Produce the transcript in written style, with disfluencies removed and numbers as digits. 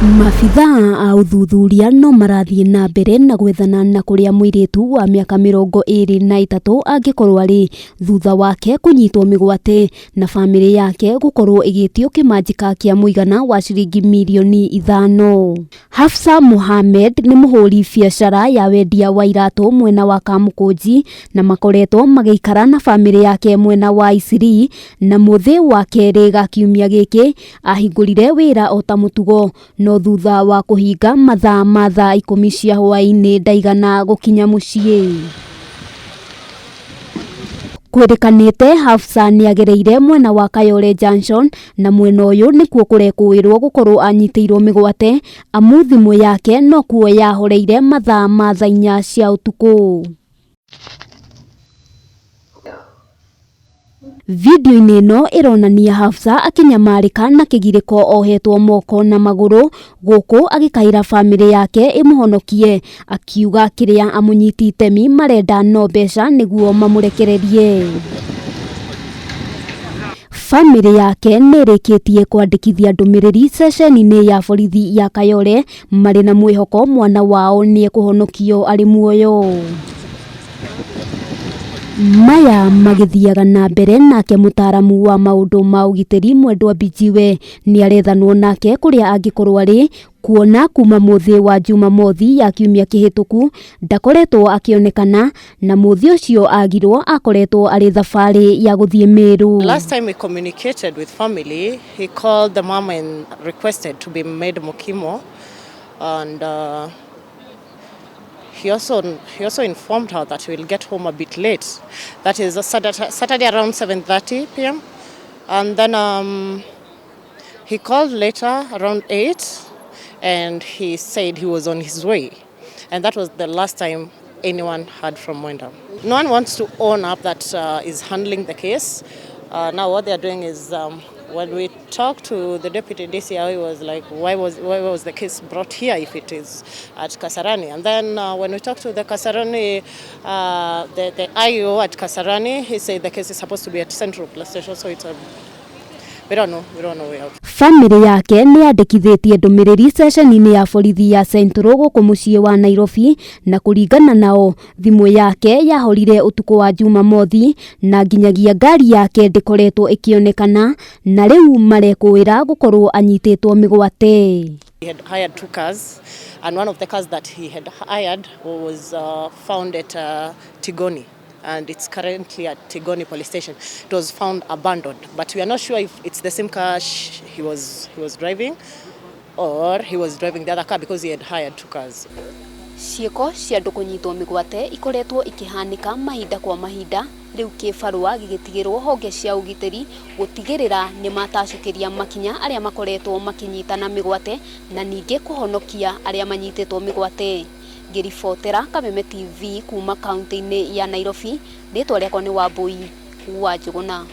Maabithaa a ũthuthuria no marathiĩ na mbere na gwethana na kũrĩa mũirĩtu wa mĩaka 23 angĩkorwo arĩ thutha wake kũnyitwo mĩgwate na bamĩrĩ yake gũkorwo ĩgĩtio kĩmanjĩka kĩa mũigana wa ciringi mirioni 5. Hafsa Mohamed nĩ mũhũri biacara ya wendia wa iratũ mwena wa Kamũkũnji na makoretwo magĩikara na bamĩrĩ yake mwena wa Isiri, na mũthĩ wa kerĩ ga kiumia gĩkĩ ahingũrire wĩra o ta mũtugo, no thutha wa kũhinga mathaa ma thaa 10 cia hwaĩ-inĩ ndaigana gũkinya mũciĩ. Kwĩrĩkanĩte Hafsa nĩagereire mwena wa Kayole Junction na mwena ũyũ nĩkuo kũrekũĩrwo gũkorwo anyitĩirwo mĩgwate, amu thimũ yake nokuo yahoreire mathaa ma thaa 4 cia ũtukũ. Video-inĩ ĩno ĩronania Hafsa akĩnyamarĩka na kĩgirĩko ohetwo moko na magũrũ gũkũ agĩkaĩra bamĩrĩ yake ĩmũhonokie, akiuga kĩrĩa amũnyiti itemi marenda no mbeca nĩguo mamũrekererie. Bamĩrĩ yake nĩ ĩrĩkĩtie kwandĩkithia ndũmĩrĩri ceceni-inĩ ya borithi ya Kayole marĩ na mwĩhoko mwana wao nĩ ekũhonokio arĩ muoyo. Maya magĩthiaga na mbere nake mũtaaramu wa maũndũ ma ũgitĩri Mwendwa Mbijiwe nĩ arethanwo nake kũrĩa angĩkorwo arĩ, kuona kuma mũthĩ wa Jumamothi ya kiumia kĩhĩtũku ndakoretwo akĩonekana, na mũthĩ ũcio agirwo akoretwo arĩ thabarĩ ya gũthiĩ Meru. Last time we communicated with family, he called the mom and requested to be made mukimo, and he also informed her that he will get home a bit late. That is a Saturday around 7:30 p.m. And then he called later around 8 and he said he was on his way. And that was the last time anyone heard from Mwenda. No one wants to own up that is handling the case. Now what they're doing is when we talked to the deputy DCI, he was like, why was the case brought here if it is at Kasarani? And then when we talked to the Kasarani, the IO at Kasarani, he said the case is supposed to be at Central Police Station, so it's a, we don't know way out. Bamĩrĩ yake nĩ yandĩkithĩtie ndũmĩrĩri ceceni-inĩ ya borithi ya Central gũkũ mũciĩ wa Nairobi, na kũringana nao thimũ yake yahorire ũtukũ wa Jumamothi na nginyagia ngari yake ndĩkoretwo ĩkĩonekana, na rĩu marekũĩra gũkorwo anyitĩtwo mĩgwate. He had hired two cars, and one of the cars that he had hired was found at Tigoni, and it's currently at Tigoni police station. It was found abandoned, but we are not sure if it's the same car he was driving, or he was driving the other car because he had hired two cars. Ciĩko cia andũ kũnyitwo mĩgwate ikoretwo ikĩhanĩka mahinda kwa mahinda, rĩu kĩbarũa gĩgĩtigĩrwo honge cia ũgitĩri gũtigĩrĩra nĩ matacũkĩria makinya arĩa makoretwo makĩnyitana mĩgwate na ningĩ kũhonokia arĩa manyitĩtwo mĩgwate. Ngĩribotera Kameme TV kuma kaunti-inĩ ya Nairobi, rĩtwa rĩakwa nĩ Wambui wa Njũgũna.